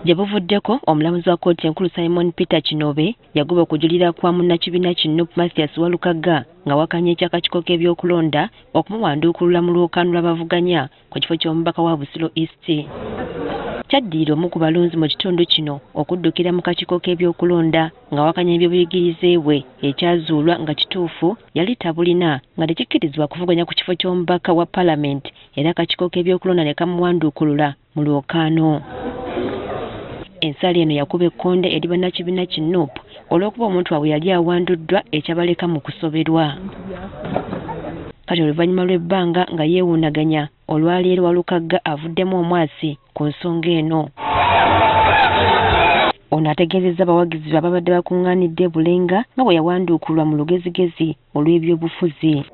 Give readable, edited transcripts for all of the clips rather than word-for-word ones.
Gye buvuddeko, omulamuzi wa kkooti enkulu Simon Peter Kinobe yagoba okujulira kwa munnakibiina ki NUP Mathias Walukagga ng'awakanya eky'akakiiko k'ebyokulonda okumuwanduukulula mu lwokaano lw'abavuganya ku kifo ky'omubaka wa Busiro East. Kyaddirira omu ku balonzi mu kitundu kino okuddukira mu kakiiko k'ebyokulonda ng'awakanya ebyobuyigirize bwe ekyazuulwa nga kituufu yali tabulina nga tekikkirizibwa kuvuganya ku kifo ky'omubaka wa palamenti era akakiiko k'ebyokulonda ne kamuwanduukulula mu lwokaano. Ensala eno yakuba ekkonde eri bannakibiina ki NUP olw'okuba omuntu waabwe yali awanduddwa ekyabaleka mu kusoberwa. Kati oluvannyuma lw'ebbanga nga yeewuunaganya, olwaleero Walukagga avuddemu omwasi ku nsonga eno. Ono ategeezezza abawagizi be ababadde bakungaanidde e Bulenga nga bwe yawanduukulwa mu lugezigezi olw'ebyobufuzi.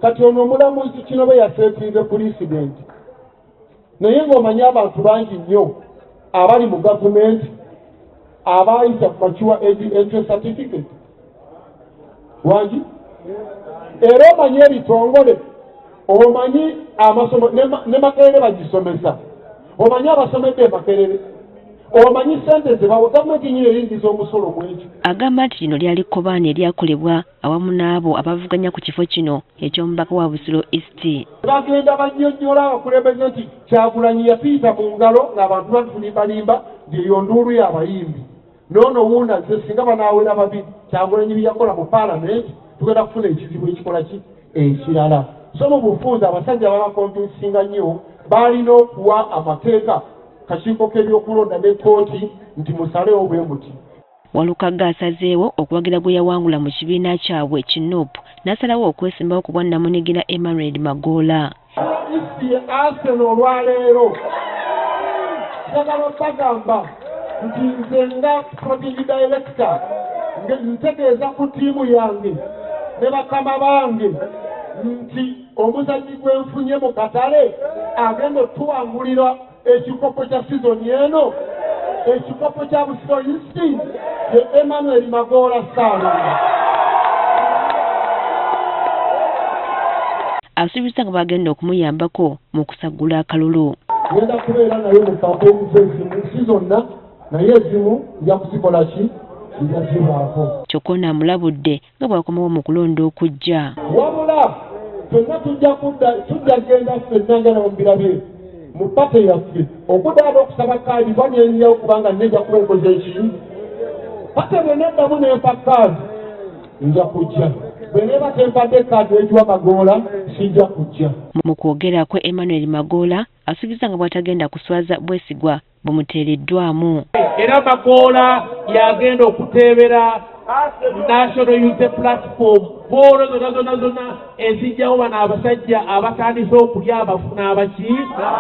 Kati ono omulamuzi Kinobe yaseetinze pulisidenti naye ng'omanyi abantu bangi nnyo abali mu gavumenti abaayita ku mature age entry certificate wangi era omanyi ebitongole omanyi amasomo ne Makerere bagisomesa omanyi abasomedde e Makerere omanyi ssente zebawa gavumenti nyini eyingiza omusolo mwekyo. Agamba nti lino lyali kkobaane eryakolebwa awamu n'abo abavuganya ku kifo kino eky'omubaka wa Busiro East. Bagenda bannyonnyola abakulembeze nti Kyagulanyi yatuyita mu ngalo ng'abantu batulimbalimba nti eyo nduulu y'abayimbi n'ono wuuno azze singa banaawera babiri Kyagulanyi bye yakola mu palamenti tugenda kufuna ekizibu ekikola ki ekirala. So mu bufunze abasajja babakonvinsinga nnyo baalina okuwa amateeka kakiiko k'ebyokulonda ne kkooti nti musalewo bwe muti. Walukagga asazeewo okuwagira gwe yawangula mu kibiina kyabwe ki nup n'asalawo okwesimbawo ku bwannamunigina Emmanuel Magoola. East ye Arsenal olwaleero njagala obagamba nti nze nga sporting director ntegeeza ku ttiimu yange ne bakama bange nti omuzannyi gwe nfunye mu katale agenda otuwangulira ekikopo kya sizoni eno, ekikopo kya Busiro East ye Emmanuel Magoola Ssaalongo. Asuubizza nga bw'agenda okumuyambako mu kusaggula akalulu. Ngenda kubeera naye mu kampeyini ze ezimu, si zonna naye ezimu nja kuzikola ki, nja zibaako. Kyokka ono amulabudde nga bw'akomawo mu kulonda okujja. Wabula ffenna tujja kudda, tujja kugenda ffenna nga nabo mubirabye mu pate yaffe okuddayo n'okusaba kaadi kuba nyenyiyawo kubanga nne nja kuba enkoze eki pate bweneddamu nempa kaadi nja kujja bweneeba tempadde kaadi egiwa Magoola sijja kujja. Mu kwogera kwe Emmanuel Magoola asuubizza nga bw'atagenda kuswaza bwesigwa bumuteereddwamu. Era Magoola y'agenda okuteebera National Unity Platform goolo zonna zonna zonna ezijjawo bano abasajja abatandise okulya abafu n'abaki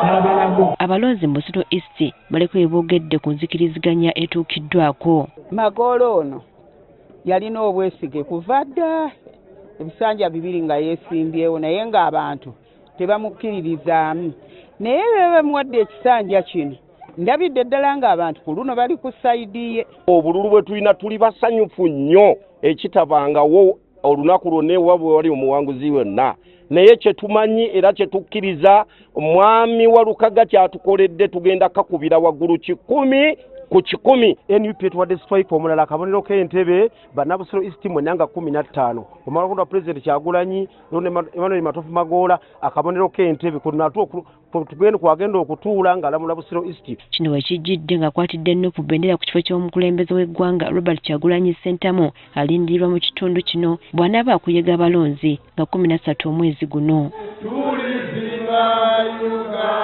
n'abalamu. Abalonzi mu Busiro East baliko bye boogedde ku nzikiriziganya etuukiddwako. Magoola ono yalina obwesige kuva dda ebisanja bibiri nga yeesimbyewo naye ng'abantu tebamukkiririzaamu naye bwe bamuwadde ekisanja kino ndabidde ddala ng'abantu ku luno bali ku sayidi ye. Obululu bwe tulina tuli basanyufu nnyo ekitabangawo olunaku lwonna ewa bwe wali omuwanguzi wenna naye kye tumanyi era kye tukkiriza mwami Walukaga kyatukoledde tugenda kakubira waggulu 100 ku 100. NUP etuwadde striker omulala akabonero k'entebe bannabusiro East mwenna nga 15 omala okulonda Pulezidenti Kyagulanyi Emmanuel Matovu Magoola akabonero k'entebe tugenda kwagenda okutuula ng'alamula Busiro East. Kino we kijjidde ng'akwatidde NUP bendera ku kifo ky'omukulembeze w'eggwanga Robert Kyagulanyi Ssentamu alindirirwa mu kitundu kino bw'anaaba akuyega abalonzi nga 13 omwezi guno. Tulizimba Uganda.